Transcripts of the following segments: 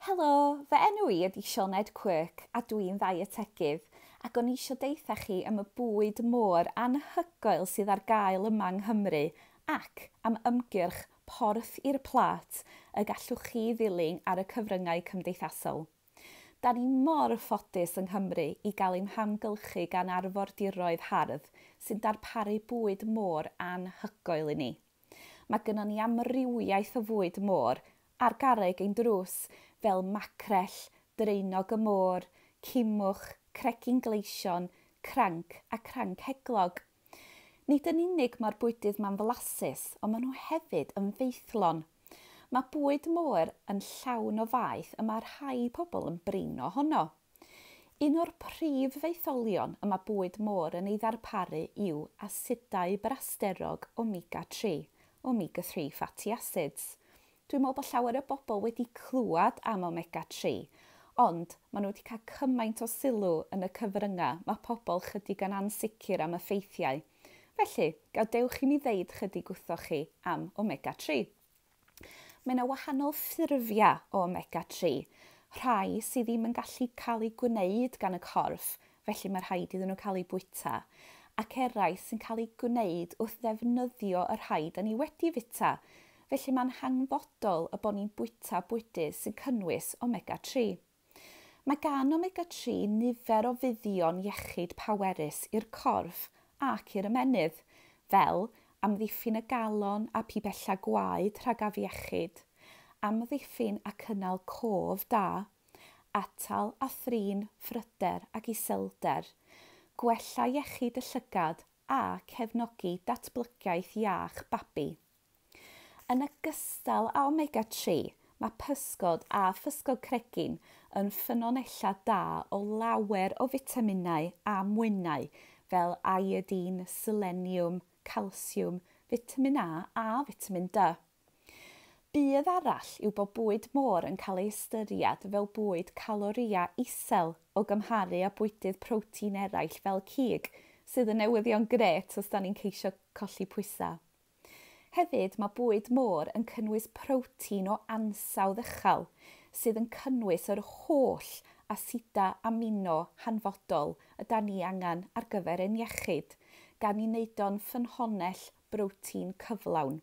Helo, fy enw i ydy Sioned Quirk a dwi'n ddeietegydd ac o'n i eisiau deutha chi am y bwyd môr anhygoel sydd ar gael yma yng Nghymru ac am ymgyrch Porth i'r Plât y gallwch chi ddilyn ar y cyfryngau cymdeithasol. Da ni mor ffodus yng Nghymru i gael ein hamgylchu gan arfordiroedd hardd sy'n darparu bwyd môr anhygoel i ni. Mae gynnon ni amrywiaeth o fwyd môr ar garreg ein drws fel macrell, draenog y môr, cimwch, cregyn gleision, cranc a cranc heglog. Nid yn unig mae'r bwydydd ma'n flasus, ond maen nhw hefyd yn faethlon. Mae bwyd môr yn llawn o faeth y mae rhai pobl yn brin ohono. Un o'r prif faetholion y mae bwyd môr yn ei ddarparu yw asidau brasterog omega-3, omega-3 fatty acids. Dwi'n meddwl bod llawer o bobl wedi clywed am omega-3, ond maen nhw wedi cael cymaint o sylw yn y cyfryngau, mae pobl chydig yn ansicr am y ffeithiau. Felly, gadewch i mi ddeud chydig wrthoch chi am omega-3. Mae yna wahanol ffurfiau o omega-3, rhai sydd ddim yn gallu cael eu gwneud gan y corff, felly mae rhaid iddyn nhw cael eu bwyta, ac eraill sy'n cael eu gwneud wrth ddefnyddio y rhai da ni wedi fwyta, felly mae'n hanfodol y bod ni'n bwyta bwydydd sy'n cynnwys omega-3. Mae gan omega-3 nifer o fuddion iechyd pawerus i'r corff ac i'r ymennydd, fel amddiffyn y galon a pibellau gwaed rhag afiechyd, amddiffyn a cynnal cof da, atal a thrin phryder ac iselder, gwella iechyd y llygad a cefnogi datblygiaeth iach babi. Yn ogystal â omega-3, mae pysgod a physgod cregyn yn ffynonellau da o lawer o fitaminau a mwynau fel iodine, seleniwm, calsiwm, vitamin A a vitamin D. Budd arall yw bod bwyd môr yn cael ei ystyried fel bwyd calorïau isel o gymharu â bwydydd protein eraill fel cig, sydd yn newyddion grêt os da ni'n ceisio colli pwysau. Hefyd, mae bwyd môr yn cynnwys protein o ansawdd uchel sydd yn cynnwys yr holl asida amino hanfodol y da ni angen ar gyfer ein iechyd, gan ei wneud o'n ffynhonnell brotein cyflawn.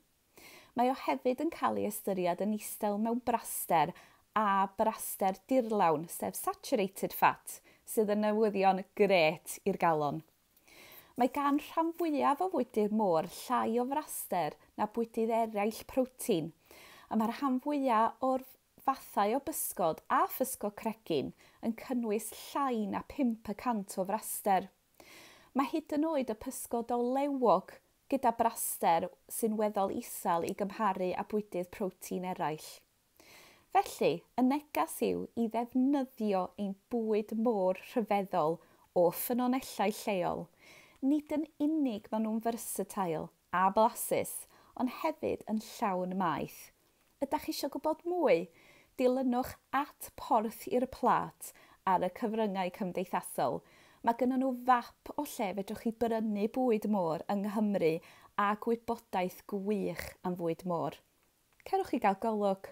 Mae o hefyd yn cael ei ystyried yn isel mewn braster a braster dirlawn, sef saturated fat, sydd yn newyddion grêt i'r galon. Mae gan rhan fwyaf o fwydydd môr llai o fraster na bwydydd eraill protein, a mae'r rhan fwyaf o'r fathau o bysgod a physgod cregyn yn cynnwys llai na 5% o fraster. Mae hyd yn oed y pysgod olewog gyda braster sy'n weddol isel i gymharu â bwydydd protein eraill. Felly, y negas yw i ddefnyddio ein bwyd môr rhyfeddol o ffynonellau lleol. Nid yn unig maen nhw'n versatile a blasus, ond hefyd yn llawn maeth. Ydych chi eisiau gwybod mwy? Dilynwch @porthirplât ar y cyfryngau cymdeithasol. Mae gynnon nhw fap o lle fedrwch chi brynu bwyd môr yng Nghymru a gwybodaeth gwych am fwyd môr. Cerwch chi gael golwg.